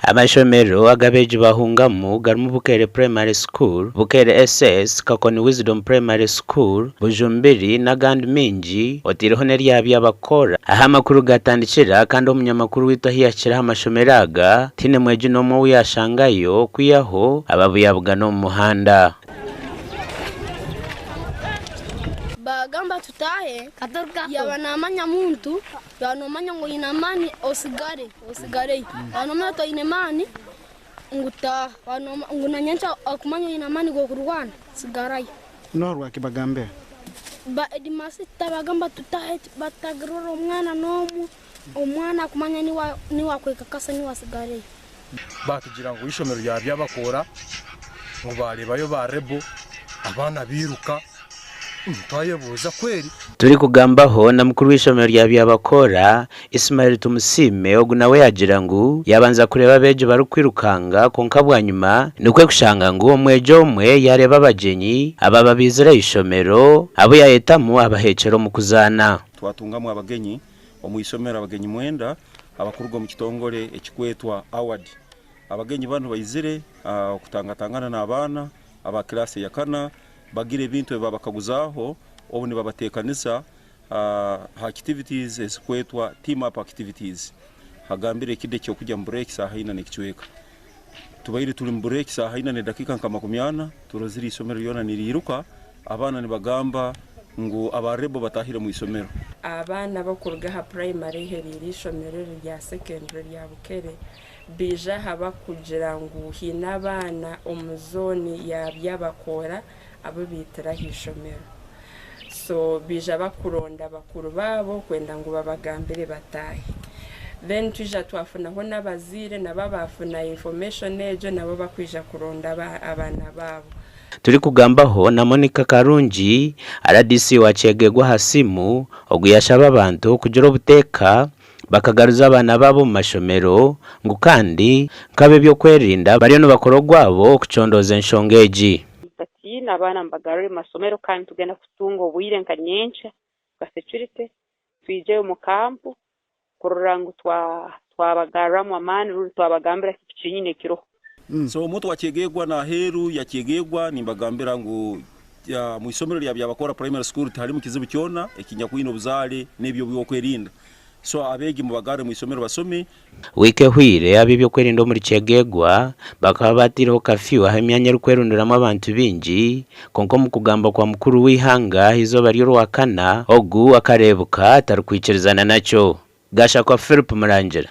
Amashomero agu abeegi bahungamu garimu Bukere Primary School, Bukere SS, Kakoni Wisdom Primary School, Bujumbiri n'agandi maingi otaireho n'erya Byabakora. Ahu amakuru gatandikira kandi omunyamakuru waitu ahu yahikire aha mashomero aga, tihaine mwegi n'omwe ou yashangayo okwihaho ababuyabugana omu muhanda. Baagamba tutaahe, yaaba naamanya muntu, yaaba noomanya ngu oine amaani osigare, osigareyo. Waaba noomanya toine maani, ngu taaha. Waaba noomanya ngu na nyenkya okumanya oine amaani g'okurwana, sigarayo. N'oha orwakibagambira? Ba hedimasita baagamba tutaahe, batagirora omwana n'omwe, omwana akumanya niiwe akwekakasa niiwe asigareyo. Baatugira ngu eishomero rya Byabakoora ngu baareebayo ba rebo abaana bairuka, twayebuuza kweri. Turikugambaho na mukuru w'eishomero rya Byabakoora, Ismail Tumusiime ogu nawe yaagira ngu yaabanza kureeba abeegi barikwirukanga kwonka bwanyima nikwo kushanga ngu omwegi omwe yaareeba abagyenyi abaaba baizire aha ishomero abu yaayetamu abaheekyera omu kuzaana. Twatungamu abagenyi omu ishomero abagenyi mwenda abakuruga omu kitongore ekikwetwa Award. Abagenyi banu baizire okutangatangana n'abaana aba kilaasi eyakana bagire ebintu ebi babakaguzaaho obu nibabateekanisa aha activities ezikwetwa team up activities. Hagambire ekide ky'okugya mu bureeki saaha ina n'ekicweka. Tubaire turi mu bureeki saaha ina n'edakiika nka makumi ana, turozire eisomero ryona niriiruka, abaana nibagamba ngu aba rebo bataahire omu isomero. Abaana abarikuruga aha purayimare ehereire eishomero eri rya sekendure rya Bukere baija aha barikugira ngu haine abaana omu zooni ya Byabakoora abu baitire aha ishomero. So baija bakuronda bakuru baabo kwenda ngu babagambire bataahe. Then twija twafunaho n'abazaire nabo abaafuna information egyo nabo bakwija kuronda abaana baabo. Turikugambaho na Monica Karungi, rdc wa Kyegegwa aha simu, ogu yashaba abantu kugira obuteeka bakagaruza abaana baabo omu mashomero ngu kandi nk'ab'eby'okwerinda bariyo nibakora ogwabo kucondooza enshonga egi. Mutatiina abaana mubagarure omu masomero kandi nitugenda kutunga obwire nka nyenkya nka security twijeyo omu kampu kurora ngu twabagarramu amaani rundi twabagambira kiki kyenyini ekiroho. So omuntu wakyegeegwa naheeru yakyegeegwa nimbagambira ngu mwisomero rya Byabakora Primary School tiharimu kizibu kyona ekinyakwine obuzaare n'eby'obwokwerinda so abeegi mubagarre mwisomero basome. Wiiki ehweire, ab'eby'okwerinda omuri Kyegegwa bakaba baateireho kafyu aha emyanya erikwerundiramu abantu baingi, kwonka omu kugamba kwa mukuru w'eihanga aha izooba ry'Orwakana, ogu akareebuka atarikwikirizana nakyo. Gashakwa Philip Murangira.